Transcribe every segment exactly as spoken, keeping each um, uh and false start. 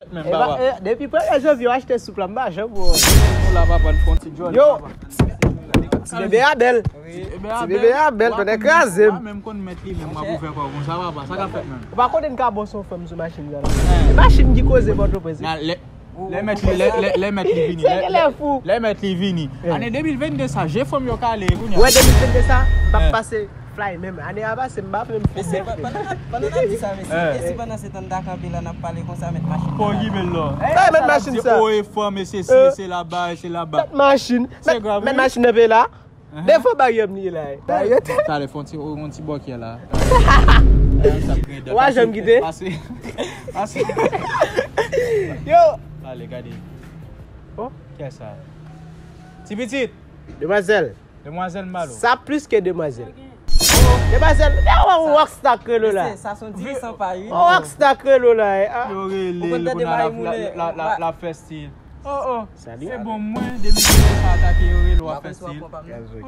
Menm, papa. Depi premye janvye w achte soup la, m pa janm wè w. Nou la, papa, n fè yon ti jòl. Yo, ti bebe a bèl. Ti bebe a bèl, pandan kraze m. Ou pa menm konn mèt li menm, w ap ouvè kò w konsa, papa. Sa k ap fèt menm? Ou pa konnen n ka bon sou fanm sou machin nan. E machin ki koze Pòtoprens. Lè mèt li, lè, lè, lè mèt li vini. Lè, lè mèt li vini. Ane de mil vennde sa, je fanm yo kale kounye a. Wè de mil vennde sa, m p ap pase fly menm. Ane a pase, m p ap menm fè. Mesye, pandan n ap di sa, mesye, e si pandan se tan n ta kanpe la, n ap pale konsa, mèt machin nan la. Fò okipe l non. Mèt machin sa. O e fanm, e se si, e se laba, e se laba. Mèt machin. Mèt machin nan peye la. Defo baryè m li la. Talè fè yon ti, yon ti bòkyè la. Ou pa janm kite. Pase. Pase. Yo. Ale, gade. Bon. Kè sa? Ti pitit. Demwazèl. Demwazèl Malo. Sa plis ke demwazèl. Demwazèl, ou wè yon rockstar k rele w la. Sa son ti san pa wi. Yon rockstar k rele w la. Yo rele l, kounye a l ap fè stil. Oh, oh. Salut. Se bon, mwen, depi ke sa atake yo rele w ap fè stil.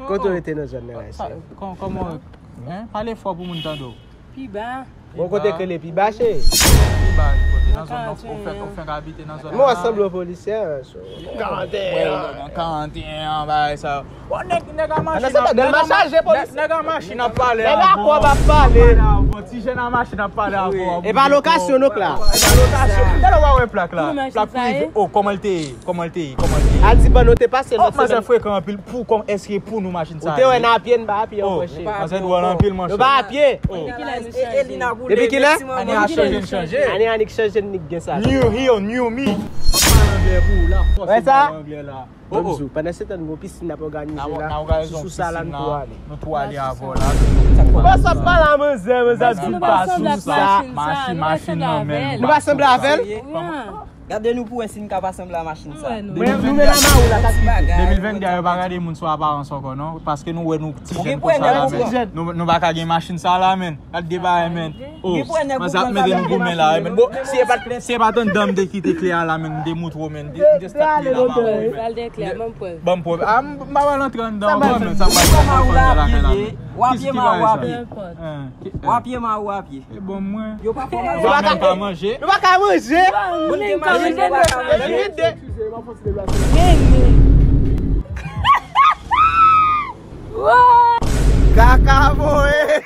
Kote w rete nan zòn nan la, isi? Kòman, hein? Pale fò pou moun tande w. Pi ba. Bon, kote k rele pi ba, cheri? Pi ba, kote nan zòn nan, ou fèk, ou fèk abite nan zòn nan. Mwen sanble yon polisye, so. Karant e an. Karant e an, bagay sa. Bon, nèg, nèg a machin ap, nèg a machin ap pale avè w. Nèg a kòb ap pale. Ti jèn a machin ap pale avè w. E pa lokasyon nou k la. E pa lokasyon. Talè w a wè plak la. Plak prive. Oh, kòman l te ye? Kòman l te ye? Kòman l te ye? A di ban nou te pase lòt semèn. Manzè frekan anpil. Pou kòman, èske pou nou machin sa ye? Ou te wè n a pye, n pa a pye ankò, cheri. Manzè dwòl anpil, monchè. Nou pa a pye. Depi kilè nou chanje? Depi kilè? Ane a chanje, n chanje. Ane a nik chanje, n nik gen sa. New year, new me. M ap pale anglè pou ou la, fòs m pale anglè la. Ban m di w, pandan se tan nou gen yon pisin n ap òganize la, sou sa la nou tou ale. Nou tou ale avè w la. Ou pa sa pale a manzè, manzè ap di pa sou sa. Machin, machin nan men. Nou pa sanble avè l? Gade nou pou wè si n ka pa sanble a machin sa. Nou men la ma ou la ka kite. De mil vennde a, yo pa gade moun sou aparans ankò non, paske nou wè nou ti jèn konsa la men. Nou, nou pa ka gen machin sa la men. Gad de bagay men. Oh, manzè ap mete nou goumen la men. Bon, si e pa t, si e pa t anndan m te kite kle a la men, m te moutre w men. M te, m te start kle la ba ou men. Ban m pwòp. Ah, m pa pral antre anndan ankò men. Sa m pral fè anndan lakay la men. Kisa ki bagay sa? W ap ye ma ou w ap ye. W ap ye ma ou w ap ye. E bon mwen. Yo pa fè. Nou pa ka manje. Nou pa ka manje. Moun ki manje pa ka manje. Kaka voye.